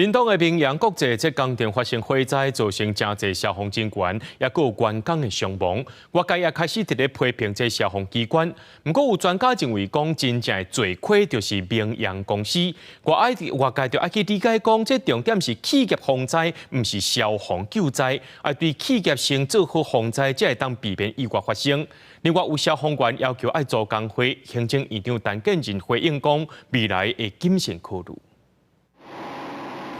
屏東的明揚國際這工廠發生火災，造成誠濟消防人員，也閣有員工的傷亡。外界也開始佇咧批評這消防機關。毋過有專家認為講，真正的罪魁就是明揚公司。外愛外界就愛去理解講，這重點是企業防災，毋是消防救災。愛對企業先做好防災，才會當避免意外發生。另外有消防員要求愛組工會，行政院長陳建仁回應講，未來會謹慎考慮。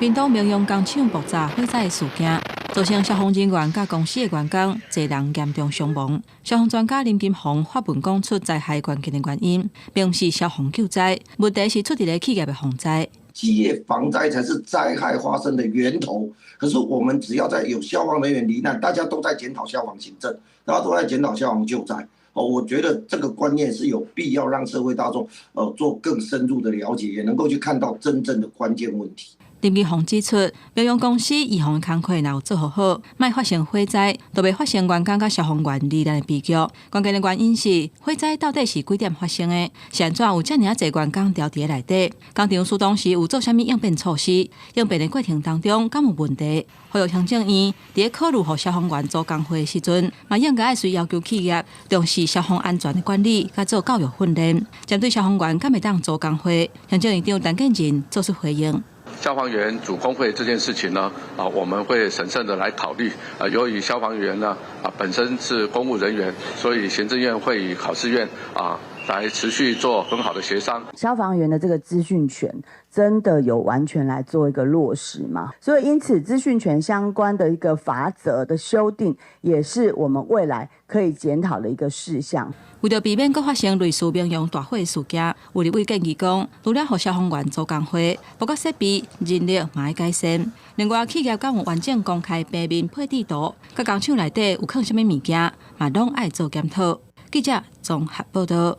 屏東明揚工廠爆炸火災事件，造成消防人員佮公司的員工濟人嚴重傷亡。消防專家林金鴻發文講出災害關鍵的原因，並毋是消防救災，問題是出佇咧企業的防災。企業防災才是災害發生的源頭。可是我們只要在有消防人員罹難，大家都在檢討消防行政，大家都在檢討消防救災。哦，我覺得這個觀念是有必要讓社會大眾做更深入的了解，也能夠去看到真正的關鍵問題。林金鴻指出，明揚公司預防工課若有做予好，莫發生火災，就袂發生員工佮消防員罹難的悲劇。關鍵的原因是火災到底是幾點發生的？是按怎有遮爾仔濟員工牢佇咧內底？工廠始當時有做啥物應變措施？應變的過程當中敢有問題？呼籲行政院佇咧考慮予消防員組工會的時陣，嘛應該愛隨要求企業重視消防安全的管理，佮做教育訓練。針對消防員敢會當組工會，行政院長陳建仁做出回應。消防員組工會這件事情呢，啊，我們會審慎的來考慮。啊，由於消防員呢，啊，本身是公務人員，所以行政院會與考試院啊，來持續做很好的協商。消防員的這個資訊權真的有完全來做一個落實嗎？所以因此資訊權相關的一個法則的修訂，也是我們未來可以檢討的一個事項。為著避免閣發生類似明揚大火事件，有立委建議講，除了予消防員組工會，包括設備、人力嘛愛改善。另外，企業敢有完整公開平面配置圖，佮工廠內底有囥啥物物件，嘛攏愛做檢討。記者綜合報導。